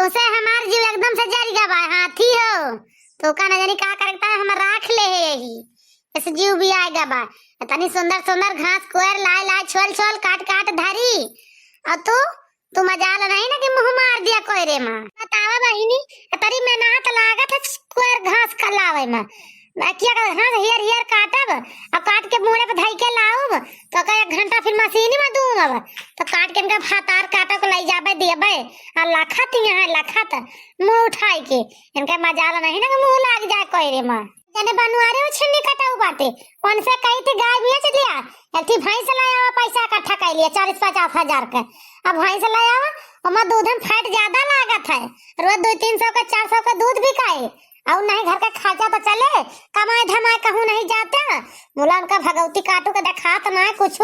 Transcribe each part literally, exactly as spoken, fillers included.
उसे हमार जीव एकदम से जरि गा बा, हाथी हो। तो का न जानी का करता है, हम राख ले है यही। ऐसे जीव भी आए गा बा। इतनी सुंदर सुंदर घास कोयर लाए लाए, छोल छोल काट काट धरी। और तू, तू मजाल नहीं ना कि मुँह मार दिया कोयरे मा। बतावा बहिनी, इतनी मेहनत लागत है कोयर घास का लावे मा। अकिया का घास हियर हियर काटब, अब काट के मूड़े पे धई के लाउब, तो का एक घंटा फिर मशीन में दूब, अब तो काट के इनका भातार काटो के लई जाबे देबे। आ लखत यहाँ है, लखत मुँह उठाई के, इनका मजाल नहीं ना कि मुँह लाग जाए कोयरे मा। जने बनुआरे वो छिन्नी कटाऊ बाटे, उनसे कही थी गाय बेच दिया, एक थी भैंस ले आवा पैसा इकट्ठा कर लिया चालीस पचास हजार के। अब भैंस ले आवा, ओमा दूध में फैट ज्यादा लागत है, रोज दो तीन सौ के चार सौ के दूध बिकाए, और नहीं घर का खर्चा तो चले, कमाए धमाए कहूँ नहीं जाता। मुला उनका भगवती काटू के देखात ना है कुछ।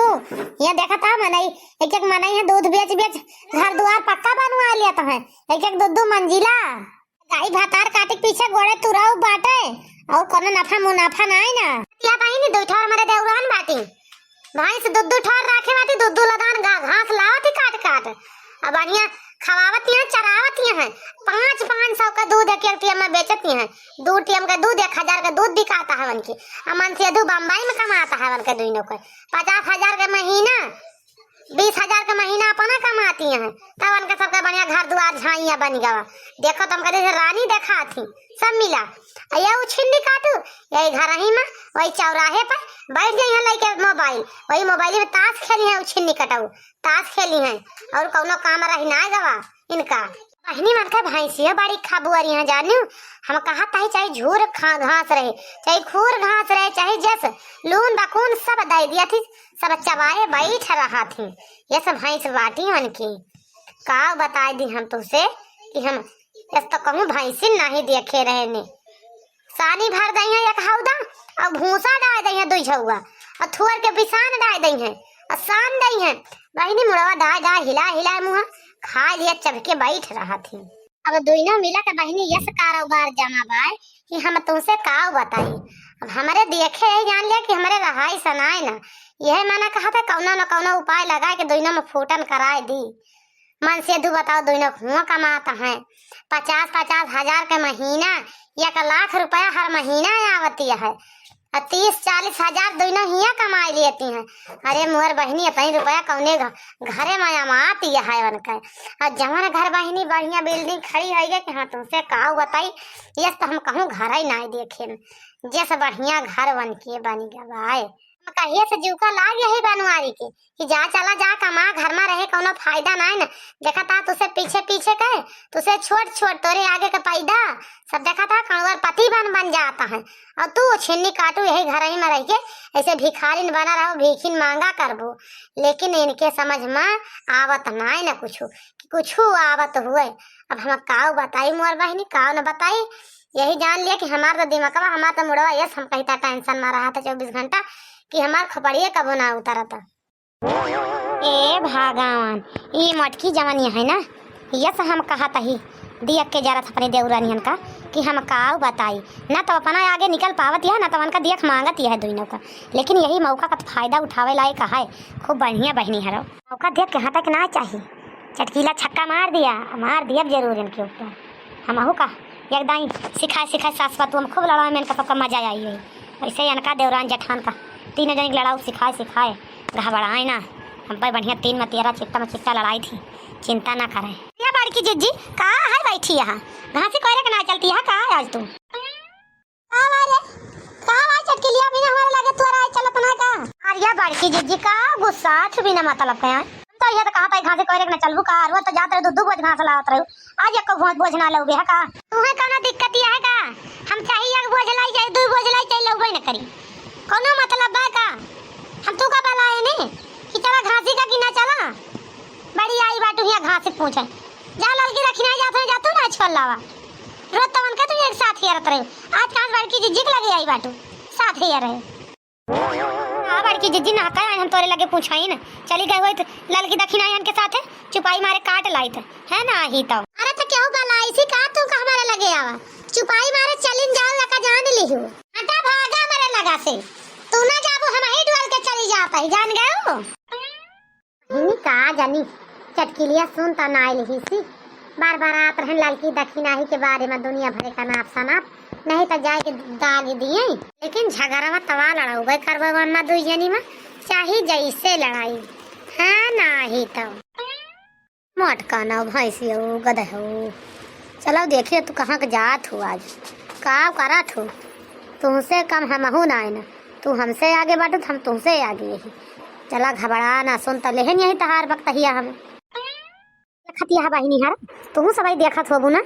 ये देखा था मनई, एक एक मनई है दूध बेच बेच घर दुआर पक्का बनवा लिया तो है, एक एक दो दो मंजिला। गाई भातार काटे के पीछे गोड़े तुराऊ बाटे, और कोनो नफा मुनाफा नाई ना। या बहिनी दो ठोर हमारे देवरान बाटी, भैंस दो दो ठोर राखे बाटी, दो दो लदान घा-, घास लावत ही काट काट। अब बढ़िया खवावत ही हैं, चरावत ही हैं। पाँच, पाँच सौ का दूध एक एक टीएम में बेचत ही हैं। दो टीएम का दूध, एक हजार का दूध बिकाता है उनकी। अब मन सेधु बम्बई में कमाता है उनके दुइनों को। पचास हजार के महीना, बीस हजार के महीना अपना कमाती हैं। तब उनके सबके बढ़िया घर दुआर झाइया बन गवा। देखो तुम कदे से रानी देखा थी, सब मिला। आ ये उछिन्नी काटू, यही घर ही में, वही चौराहे पर बैठ जाई हैं लेके मोबाइल, वही मोबाइल में ताश खेली हैं उछिन्नी कटाऊ। ताश खेली हैं, और कौनो काम रही ना गवा इनका। बहिनी मन का भैंसिया बड़ी खबुअर यहाँ जानियो। हम कहा ताही चाहे झूर खा-, घास रहे, चाहे खूर घास रहे, चाहे जस लून बकून सब दे दिया थी, सब चबाए बैठ रहा थी। ये सब भैंस बाटी मन की। का बताए दी हम तुसे कि हम यस तो कहूँ भैंसिन नहीं देखे रहे ने। सानी भर दई हैं एक हौदा, और भूसा डाल दई हैं दुई झौआ, और थुअर के बिसान डाल दई हैं, और सान दई हैं। बहिनी मुड़वा डाल डाल हिला हिला मुँह खा लिया चढ़ के बैठ रहा थी। अब दुइनो मिला के बहिनी यस कारोबार जमा बाय कि हम तुमसे काव बताई। अब हमरे देखे यही जान लिया कि हमरे रहाई सनाए ना, यह मना कहा था कौनो न कौनो उपाय लगाए के दुइनो में फूटन कराए दी। मन से दू बताओ, दुइनो हुआ कमात हैं, पचास पचास हजार के महीना, एक लाख रुपया हर महीना आवती है, और तीस चालीस हजार दुइनो हिया कमाई लेती हैं। अरे मोर बहिनी, इतनी रुपया कौने घ-, घरे में अमात ये है उनके। और जवन घर बहिनी बढ़िया बिल्डिंग खड़ी है कि हाँ तुमसे का बताई, यस तो हम कहूँ घर ही नहीं देखे, जस बढ़िया घर बन के बन गवा है। कहिए से जीव का लाग यही बनवारी के कि जा चला जा कमा, घर में रहे कौनो फायदा नाई न। देखा था तुसे पीछे पीछे कहे, तुसे छोट छोट तोरे आगे के पैदा सब देखा था करोड़पति बन बन जाता है। और तू छिन्नी काटू यही घर ही में रह के ऐसे भिखारिन बना रहो, भीखिन मांगा करबो। लेकिन इनके समझ में आवत नाई न कुछ कि कुछ आवत हुए। अब हम काव बताई मोर बहिनी, काव न बताई। यही जान लिया कि हमार तो दिमागवा, हमार तो मुड़वा, यस हम कहता टेंशन में रहा था चौबीस घंटा कि हमार खोपड़िए कबो ना उतरता। ए भगवान, ई मटकी जवन ये है ना, यस हम कहत ही दियक के जरत अपने देवरानियन का कि हम काव बताई, ना तो अपना आगे निकल पावत यह, ना तो उनका दियक मांगत यह दुइनों का। लेकिन यही मौका का तो फायदा उठावे लायक है, खूब बढ़िया बहिनी हरो। मौका देख के हटक ना चाही, चटकीला छक्का मार दिया, मार दिया जरूर इनके ऊपर। हमहू का एकदम सिखाए सिखाए सास पतुआ में खूब लड़ाई में इनका सबका मजा आई है। ऐसे इनका देवरान जेठान का तीनों जन के लड़ाऊ सिखाए सिखाए घबराए ना। हम पे बढ़िया तीन में तेरह चिट्टा में चिट्टा लड़ाई थी, चिंता ना करें। या बड़की जिज्जी, का है बैठी यहाँ, घासी कोयरे के ना चलती है का आज तू? का भाई रे, का भाई चटकिलिया बिना हमारे लगे तोरा आए चलत ना का? अरे या बड़की जिज्जी का गुस्सा थी बिना मतलब के आए। तो यह तो कहा पाई घासे कोयरे के ना चलबू का? रोज तो जात रहे दू दू बोझ घास लावत रहे, आज एक बोझ, बोझ ना लेबे है का? तुम्हें कौनो दिक्कत यह है का? हम चाहे एक बोझ लाई, चाहे दू बोझ लाई, चाहे लेबे न करी, कौनो मतलब बा का? हम तू का बलाए ने कि चला घासी का कि ना चला? बड़ी आई बाटू हिया घासी पूछे, जा ललकी दखिनाई जात हो, जा तू ना छोल लावा। रोज तवन के तू एक साथ हेरत रहे, आज कहाँ बड़की जिज्जी के लगे आई बाटू, साथ हेर रहे। हाँ बड़की जिज्जी, ना का हम तोरे लगे पूछाई न, चली गई होइत ललकी दखिनाई के साथ चुपाई मारे काट लाइत है ना ही तो। अरे तो केहू बलाई सी का तू का हमारे लगे आवा, चुपाई मारे चलिन जाओ लका जान लिहू। हटा भागा हमारे लगा से, तू ना जाबू हम ही डोल के चली जात ही, जान गयो। हिनी का जानी, चटकिलिया सुन त ना आइल ही सी। बार बार आत रहन ललकी दखिनाही के बारे मा दुनिया भरे का नाप सनाप, नहीं त जाए के दाग दिए। लेकिन झगड़वा तवा लड़ौबे करबे वन्ना दुई जनी मा, चाहे जैसे लड़ाई। हाँ, नाही तो। मोटकाना भैंसियो, गदहो। चलो देखिए, तू कहाँ के जात हो आज, का करत हो? तुमसे कम हमहू ना है ना, तू हमसे आगे बाटू, हम तुमसे आगे यही। चला घबरा ना, सुन त लेहन यही तहार बकतहिया हम। देखत यह बहिनी हर, तुहू सबई देखत होबू ना,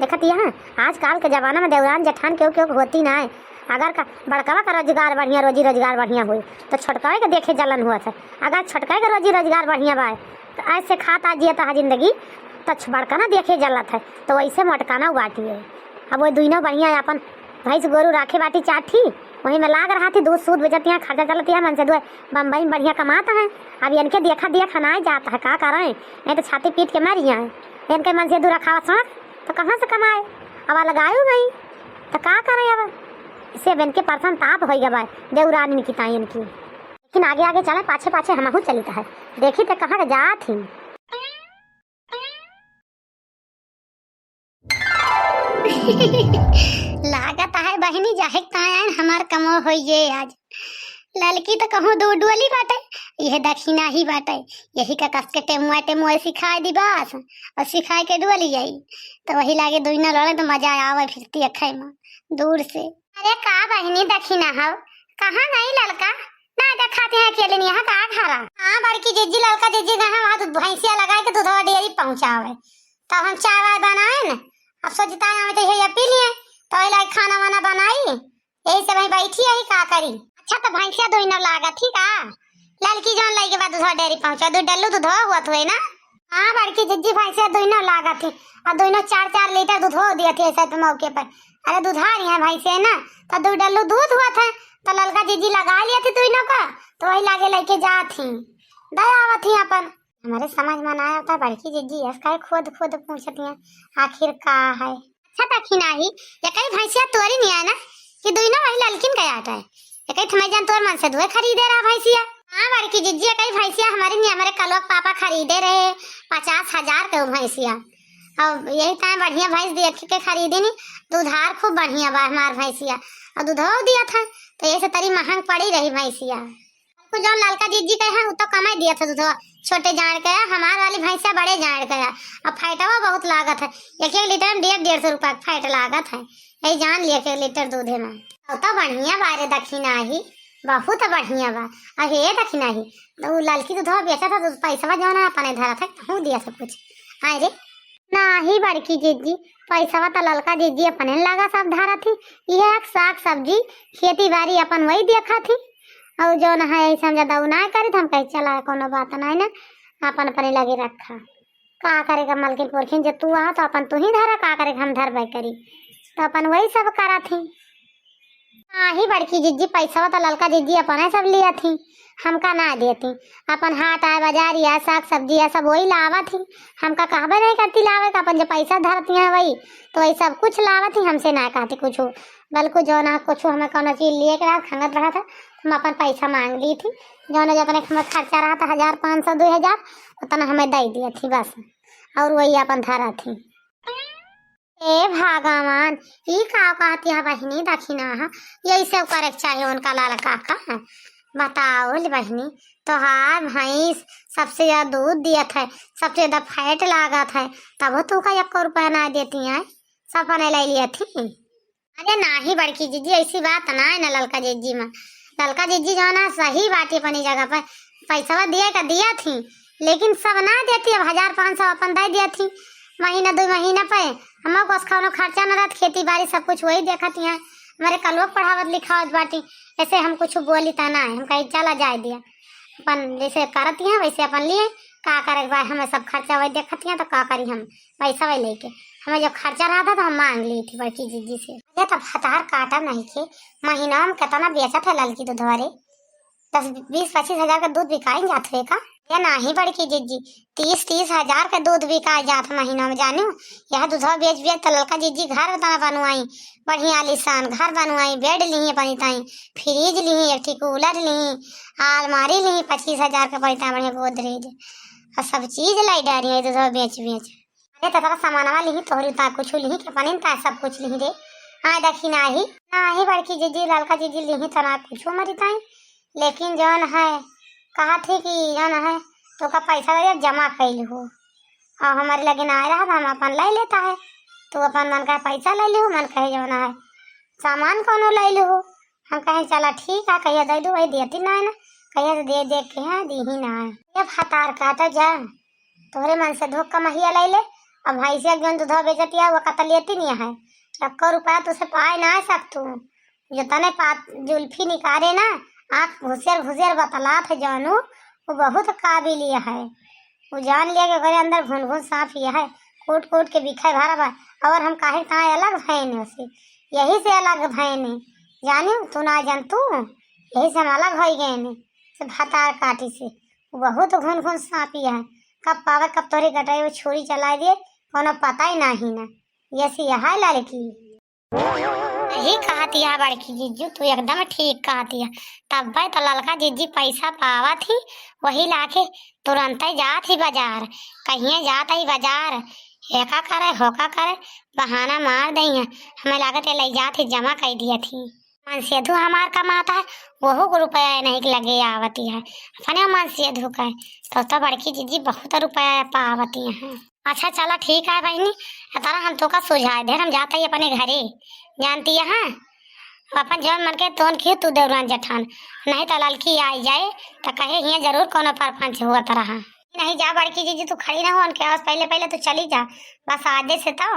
देखत यह आजकल के जमाना में देवरान जेठान केहू केहू के होती ना है। अगर का बड़कवा का रोजगार बढ़िया, रोजी रोजगार बढ़िया होई, तो छोटकवे के देखे जलन हुआ था। अगर छोटकवे के रोजी रोजगार बढ़िया बा, तो ऐसे खाता जियत है जिंदगी, तो छ-, बड़कना देखे जलत है, तो वैसे मोटकाना बाटी है। अब वो दुइनो बढ़िया अपन भैंस गोरू राखे बाटी चार ठी, वही में लाग रहा थी, दूध सूद बेचत यहाँ खर्चा चलत यहाँ, मन से दुआ बम्बई में बढ़िया कमात है। अब इनके देखा देख हनाए जात है, का करें, नहीं तो छाती पीट के मर जाए। इनके मन से दूर रखावा सड़क, तो कहाँ से कमाए? अब लगायू नहीं, तो का करें अब? इसे अब इनके परसन ताप हो गया बा, देवरानी की ताई इनकी। लेकिन आगे आगे चले, पाछे पाछे हमहू चलित है, देखी तो कहाँ के जात ही। लागत है बहिनी जाहे तायन हमार कमो होइए आज। ललकी तो कहूँ दू डोली बाटे, यह दखिनाही बाटे, यही का कस के टेमुआ टेमुआ सिखाए दी बस, और सिखाए के डोली आई, तो वही लागे दुइनो लड़े तो मजा आवे फिरती अखे में दूर से। अरे का बहिनी दखिना हो, कहाँ गई ललका? ना देखाती है अकेले नहीं, यहाँ का घरा? हाँ बड़की जिज्जी, ललका जिज्जी गए हैं वहाँ दूध भैंसिया लगाए के दूधवा डेयरी पहुँचावे, तब हम चाय वाय बनाए न। अब सोचता है हम तो यही पी लिए, तो वही लाइक खाना वाना बनाई, यही से वहीं बैठी है, का करी। अच्छा तो भैंसिया दुइनो लागत ही का? ललकी जौन लइके बा दूधवा डेयरी पहुँचा, दूध डल्लू दूधवा हुआ तो है ना? हाँ बड़की जिज्जी, भैंसिया दुइनो लागत ही, और दुइनो चार चार लीटर दूधवा दिया थी ऐसे तो मौके पर। अरे दुधारी है भैंसिया ना, तो दू डल्लू दूध हुआ था, तो ललका जिज्जी लगा लिया थी दुइनो का, तो वही लागे लेके जात ही, दया आवत ही अपन। हमारे समझ में ना आवता बड़की जिज्जी, यस काहे खुद खुद पूछत हैं, आखिर का है? अच्छा दखिनाही, ये कई भैंसिया तोरी नहीं है ना, कि दुइनो वही ललकिन का आटा है? ये कई थमे जान तोर मन से दुए खरीदे रहा भैंसिया। हाँ बड़की जिज्जी, ये कई भैंसिया हमारी नहीं, हमारे कलवा के पापा खरीदे रहे पचास हजार के वो भैंसिया। अब यही ताए बढ़िया भैंस देख के खरीदी नी, दुधार खूब बढ़िया बा हमार भैंसिया, और दूधो दिया था, तो ऐसे तरी महंग पड़ी रही भैंसिया। कुछ जौन ललका जिज्जी कहे हैं, उ तो कमाई दिया था दूधवा, छोटे जाड़ के, हमार वाली भैंसिया बड़े जाड़ के है। अब फैटवा बहुत लागत है, एक एक लीटर में डेढ़ डेढ़ सौ रुपया के फैट लागत है। यही जान लिया कि एक लीटर दूधे में। अब तो बढ़िया बा रे दखिनाही, बहुत बढ़िया बा। अब ये दखिनाही, तो उ ललकी दूधवा बेचा था, तो पैसवा जौन है अपने धरा था, कहूँ दिया सब कुछ। आए रे, नाही बड़की जिज्जी, पैसवा त ललका जिज्जी अपने लगा सब धरा थी, यह साग सब्जी खेती बाड़ी अपन वही देखा थी। और जौन है यही समझा दऊ ना करी, तो हम कही चला कोनो बात नहीं ना, अपन अपने लगे रखा। का करे का मलकिन पुरखिन, जो तू आ तो अपन तू ही धरा, का करे का हम धरबे करी, तो अपन वही सब करा थी। नाही बड़की जिज्जी, पैसवा तो ललका जिज्जी अपने सब लिया थी, हमका ना देती। अपन हाट आए, बाजार या साग सब्जी या सब वही लावा थी, हमका कहबे नहीं करती लावे का, अपन जो पैसा धरती हैं वही, तो वही सब कुछ लावा थी, हमसे ना कहती कुछ। बल्कि जो ना कुछ हमें कोनो चीज लिए के रहा, खंगत रहा था, हम अपन पैसा मांग ली थी। जौन जतने हमें खर्चा रहा था, हजार पाँच सौ, दो हजार, उतना हमें दे दिया थी बस, और वही अपन धरा थी। ए भगवान, ई का कहती है बहिनी दखिना है? यही सब करे के चाहिए उनका ललका का। बताओ ले बहिनी, तोहार भैंस सबसे ज्यादा दूध दियत है, सबसे ज्यादा फैट लागत है, तब तू का एको रुपया ना देती है, सब अपने ले लिया थी। अरे नाही बड़की जिज्जी, ऐसी बात ना है ना ललका जिज्जी में। ललका जिज्जी जो है ना सही बात है अपनी जगह पर, पैसवा दिए का दिया थी, लेकिन सब ना देती। अब हजार पाँच सौ अपन दे दिया थी महीना दो महीना पे, हमको कौनो खर्चा न रहत, खेती बाड़ी सब कुछ वही देखत हैं। हमारे कलवा के पढ़ावत लिखावत बाटी, ऐसे हम कुछ बोली त ना है, हम कही चला जाए दिया, अपन जैसे करत हैं वैसे अपन लिए, का करे के बा, हमें सब खर्चा वही देखत हैं तो का करी हम, पैसा वही लेके हमें जब खर्चा रहता तो हम मांग ली थी बड़की जिज्जी से। अरे तब हतार काटा नहीं के महीना में कितना बेचत है ललकी दूधवा रे? दस, बीस, पच्चीस हजार का दूध बिकाई जात हुए का? ये नाही बड़की जिज्जी, तीस, तीस हजार का दूध बिकाई जात महीना में, जानियो। यह दूधवा बेच बेच तो ललका जिज्जी घर उतना बनवाई, बढ़िया आलीशान घर बनवाई, बेड ली अपनी ताई, फ्रिज ली, एक ठी कूलर ली, अलमारी ली, पच्चीस हजार का पैसा बढ़िया गोदरेज, और सब चीज लाई डारी है दूधवा बेच बेच। अरे, त तोहरा सामानवा लिही, तोहरी ताईं कुछ लिही, कि अपने ताईं सब कुछ लिही रे। आए देखी नाही, नाही बड़की जिज्जी, ललका जिज्जी लिही त ना कुछ मरी ताईं, लेकिन जौन है, कहत ही कि जौन है, तोका पैसा दे जमा कइल हो। और हमरे लगे ना आए रहा, हम अपन ले लेता है। तू अपन मन का पैसा ले लिहू, मन कहे जौन है, सामान कौनो ले लिहू। हम कहे, "चला ठीक है, कहिया दे दू, वही देती ना है ना, कहिया से दे दे के है, दी ही ना है।" ये भतार काटा जा, तोहरे मन से धोख कमहिया ले ले, अब भैंसिया जौन दूधवा बेचतिया, वो कतलियती नहीं है, एको रुपया तुझसे पाए ना है सकतू। जो तने पात जुल्फी निकारे ना, आँख घुसेर घुसेर बतलात है जानू, वो बहुत काबिल है। वो जान लिया कि ओकरे अंदर घुन घुन सांप ही है, कूट कूट के बिखे भरा बा। और हम काहे ताए अलग भयने उसे, यही से अलग भयने, जानी तू ना जानतू, यही से हम अलग हो गए ने। से भतार काटी से, वो बहुत घुन घुन सांप ही है, कब पावे कब तोहरे गटाई वो छुरी चलाए दे, कोनो पता ही नाही ना। यसी है ललकी। सही कहतिया बड़की जिज्जू, तू एकदम ठीक कहतिया। तब्बे तो ललका जिज्जी पैसा पावत ही, वही लाके तुरंते जात ही बाजार। कहिए जात ही बाजार, एका करे, होका करे, बहाना मार दई है। हमें लागत है ले जात ही, जमा कर दिया थी। मनसेधु हमार कमाता है, वहू को रुपया नहीं के लगे आवती है। अपने मनसेधु का है, तो, तो बड़की जिज्जी बहुत रुपया पावती है। अच्छा चला ठीक है बहिनी, इतना हम तोका सुझाए दे, हम जाते ही अपने घरे। जानती है, अब अपन जौन मन के तोन की तू देवरान जेठान, नहीं तो ललकी आई जाए तो कहे हियाँ जरूर कोनो परपंच हुआ तरह। नहीं जा बड़की जीजी, तू खड़ी ना हो, उनके आवाज पहले पहले तू चली जा, बस आजे से तो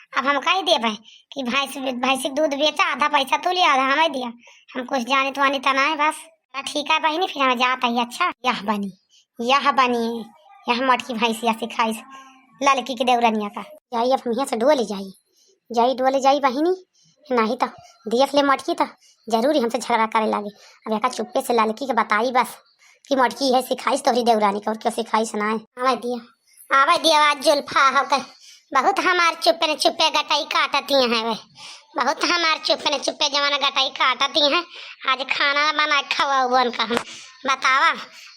अब हम कह देबे कि भैंस, भैंसी के दूध बेचा, आधा पैसा तू लिया, आधा हमें दिया, हम कुछ जानी तो आनी तना है बस। तो ठीक है बहिनी, फिर हम जात ही। अच्छा यह बनी, यह बनी, यह मोटकी भैंसिया सिखाइस ललकी के देवरनिया का। जाई अब हम यहाँ से डोले जाई, जाई डोले जाई बहिनी, नहीं तो देख ले मोटकी तो जरूर ही हमसे झगड़ा करे लागे। अब एका चुप्पे से ललकी के बताई बस कि मोटकी है सिखाइस तोहरी देवरानी का, और क्यों सिखाइस ना है। आवे दिया, आवे दिया, आज जुल्फा हो गए, बहुत हमार चुप्पे न चुप्पे गटाई काटती हैं वे, बहुत हमार चुप्पे न चुप्पे जवान गटाई काटती हैं। आज खाना बना के खवाऊ उनका हम, बतावा।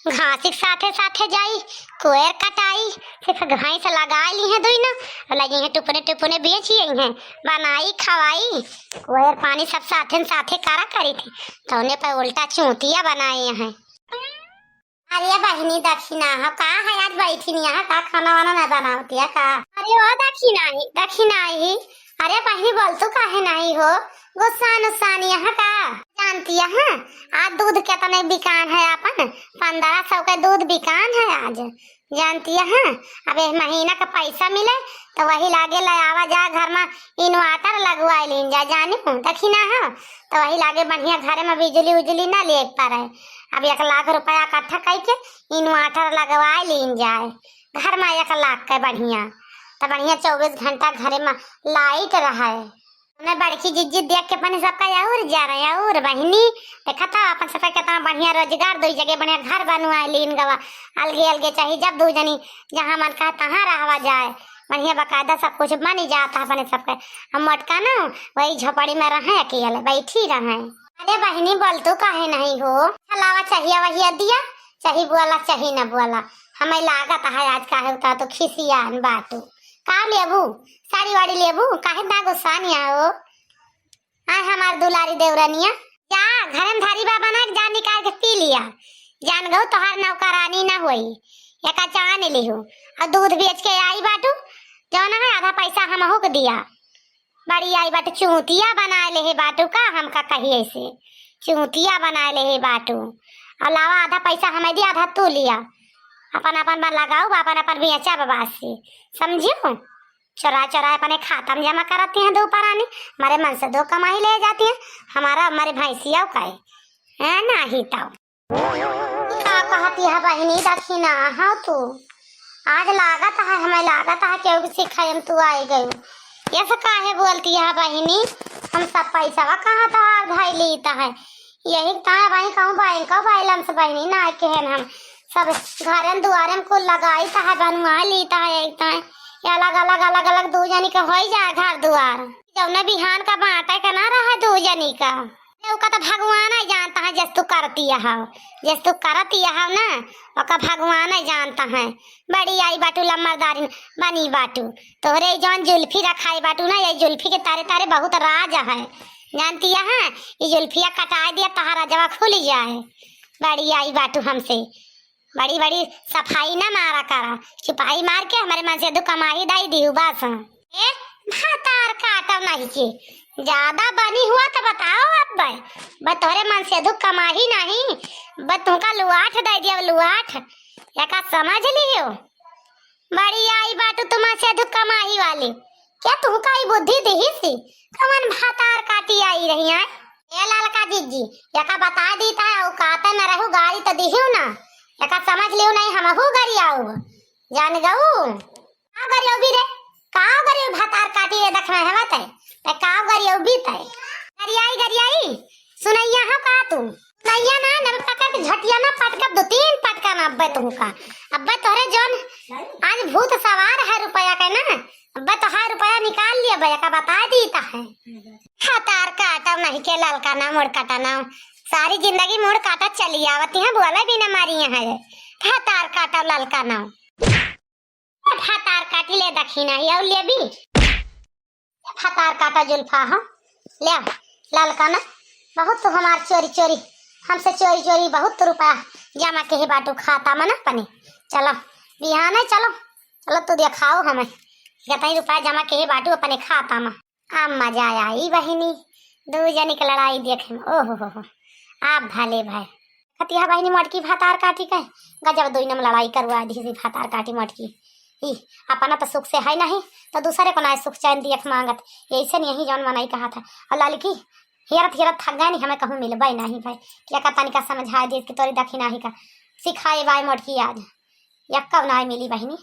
घास के साथे साथे जाई, कोयर कटाई, सिर्फ घास लगा ली हैं दुई ना, लगी हैं टुपने टुपने बेच आई हैं, बनाई खवाई, कोयर पानी सब साथे न साथे करा करी थी, तौने पर उल्टा चूतिया बनाए हैं। अरे बहिनी दखिना हो, का है आज बैठी नहीं है का, खाना वाना ना बनावती है का? अरे ओ दखिना ही, दखिना ही, अरे बहिनी बोल तू काहे नहीं हो, गुस्सा नुस्सान यहाँ का? जानती है आज दूध कितने बिकान है अपन, पन्द्रह सौ के दूध बिकान है आज। जानती है अब एक महीना का पैसा मिले तो वही लागे ले आवा जा घर में inverter लगवा लीन जा, जानी हूँ दखिना है तो वही लागे बढ़िया घर में बिजली उजली ना ले पड़े। अब एक लाख रुपया इकट्ठा करके inverter लगवा लीन जाए घर में एक लाख के बढ़िया, तो बढ़िया चउबीस घंटा घर में light रहे। मैं बड़की जिज्जी देख के अपने सबका और जा रहे और बहिनी, देखा था अपन सबका कितना बढ़िया रोजगार, दो जगह बढ़िया घर बनवा लीन गवा, अलगे अलगे चाहे जब दो जनी जहाँ मन कहे तहाँ रहवा जाए, बढ़िया बाकायदा सब कुछ बन जाता है अपने सबके। हम मोटका ना वही झोपड़ी में रहे, अकेले बैठी रहे। अरे बहिनी बोल तू काहे नहीं हो, चलावा चाहिए वही दिया, चाहे बोला चाहे न बोला, हमें लागत है आज काहे उता तो खिसियान बाटू। का लेबू? साड़ी वाड़ी लेबू? काहे ना गुस्सानिया हो? आए हमार दुलारी देवरनिया, जा घरन धारी बा बना के जा निकाल के पी लिया। जान गऊ तोहार नौकरानी ना होई, एका जान लिहू। और दूध बेच के आई बाटू, जौन है आधा पैसा हमहू के दिया। बड़ी आई बाटू चूतिया बनाए ले हे बाटू का, हमका कही ऐसे चूतिया बनाए ले हे बाटू। और लावा आधा पैसा हमें दिया, आधा तू लिया। अपन अपन बा लगाऊ, अपन अपन बेचा बबास से, समझियो? चोरा चोरा अपने खाता में जमा कराती हैं दो परानी, हमारे मन से दो कमाई ले जाती हैं, हमारा हमारे भैंसिया का है, हैं? नाही ताऊ। का कहती है बहिनी दखिना, हाँ तू आज लागत है, हमें लागत है केहू के सिखाए में तू आई गई। ऐसे काहे बोलती है बहिनी, हम सब पैसा कहाँ तोहार भाई लीता है, यही ताए भाई कहूँ बैंक का balance बहिनी ना केहन हम सब घरन दुआरन कुल लगाई ता है, बनवा ली ता है, एक ताए अलग अलग, अलग अलग दू जनी के होई जाए घर दुआर। जौने बिहान का बांटे के ना रहे दू जनी का, अरे, ओका तो भगवान ही जानता है, जस तू करती है, जस तू करती है ना, ओका भगवान ही जानता है। बड़ी आई बाटू लम्बरदारिन, बनी बाटू। तोहरे जौन जुल्फी रखाई बाटू ना, ये जुल्फी के तारे तारे बहुत राज है, जानती है। ये जुल्फिया कटाई दिया, तहार रजवा खुल जाए। बड़ी आई बाटू हमसे, बड़ी बड़ी सफाई ना मारा करा, चुपाई मार के हमरे मनसेधू कमाही दाई दिहू बस। ए, भतार काटब नहीं के, ज्यादा बनी हुआ तो बताओ अब। बस तोहरे मनसेधू कमाही नहीं, बस तुमका लुआठ दे दिया, लुआठ, एका समझ लियो। बड़ी आई बाटू तू मनसेधू कमाही वाली, क्या तुमका ई बुद्धि दिही सी? कवन भतार काटी आई रही है? ए ललका जिज्जी, एका बता दीत है, औकात में रहू, गारी तो दिहियो ना। एका समझ लियो नहीं, हमहू गरियाऊ। जान गऊ? का गरियाऊ भी रे? का गरियाऊ भतार काटी रे, देख में हवत है। ते का गरियाऊ भी ते? गरियाई, गरियाई। सुनैया हो का तू? सुनैया ना, नब पकड़ के झटिया ना पटकब, दो तीन पटका ना अब्बे तुमका। अब्बे तोहरे जौन आज भूत सवार है रुपया के ना, अब्बे तोहार रुपया निकाल लिया, अब्बे एका बता दीत है। भतार काटब नहीं के ललका ना, मुड़ काटा ना। सारी जिंदगी मुड़ काटा चली आवती है, बोले भी ना मारी यहाँ है। भतार काटब ललका ना। भतार काटी ले दखिना ही और लेबी। भतार काटा जुल्फा हो, ले ललका ना। बहुत तू हमार चोरी चोरी, हमसे चोरी चोरी बहुत तू रुपया जमा के ही बाटू खाता मन अपने। चलो बिहाने चलो, चलो तू देखाओ हमें, कितना रुपया जमा के ही बाटू अपने खाता में। आ मजा आई बहिनी, दू जनी के लड़ाई देखे में। ओहो हो हो, आप भले भाई। खतिया बहिनी मोटकी भतार काटी के गजब दोइनम लड़ाई करवा दी सी भतार काटी मोटकी। ई अपना तो सुख से है नहीं, तो दूसरे को ना सुख चैन दियत मांगत। ऐसे नहीं यही जौन मनई कहा था। और ललकी हेरत हेरत थक गए नहीं, हमें कहूँ मिलबे नहीं भाई। क्या का तनिका समझा दे कि तोरी दखिना ही का सिखाए बाय मोटकी आज। यक्का नाय मिली बहिनी।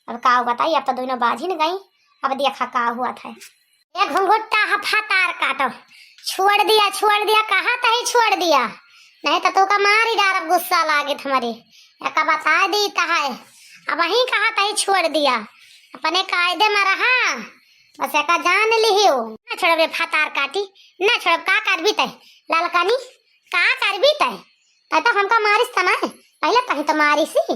अब का बताई, अब तो दोनों बाझिन गई, अब देखा का हुआ था। ए घुंघुट्टा ह भतार काटो, छोड़ दिया, छोड़ दिया, कहा तही छोड़ दिया, नहीं तो तोका मारी डारब, गुस्सा लागे हमरे। एका बता दी तहाय, अब वहीं कहा तही छोड़ दिया, अपने कायदे में रहा, बस एका जान लिहियो। ना छोड़ब रे भतार काटी, ना छोड़ब, का करबी तय ललकनी, का करबी तय? तय तो हमका मारिस त ना, पहले तही तो मारिस ही।